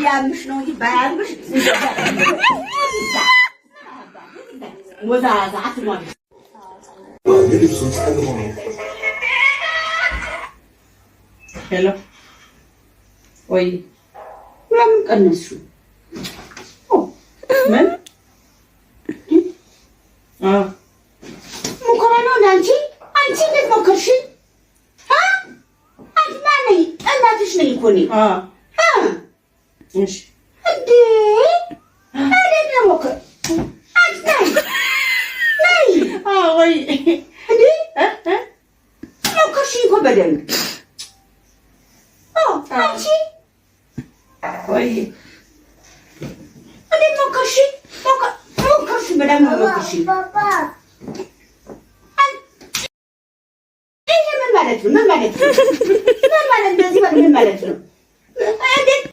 ያምሽ ነው እንጂ ባያምሽ ወዛዛ አትሟል። ሄሎ፣ ወይ ለምን ቀነስሽው? ምን ሙከራ ነው እንደ አንቺ አንቺ እንዴት ሞከርሽ? አንቺ ማነኝ? እናትሽ ነኝ እኮ እኔ። እሺ እንዴ እንዴት ነው ሞከር? አንቺ ነይ ነይ። ወይ እንዴ ሞከርሽኝ እኮ በደንብ አንቺ። ወይ እንዴት ሞከርሽኝ? ሞከርሽኝ በደንብ ሞከርሽኝ። ይሄ ምን ማለት ነው? ምን ማለት ነው? ምን ማለት እንደዚህ ማለት ምን ማለት ነው? እንዴት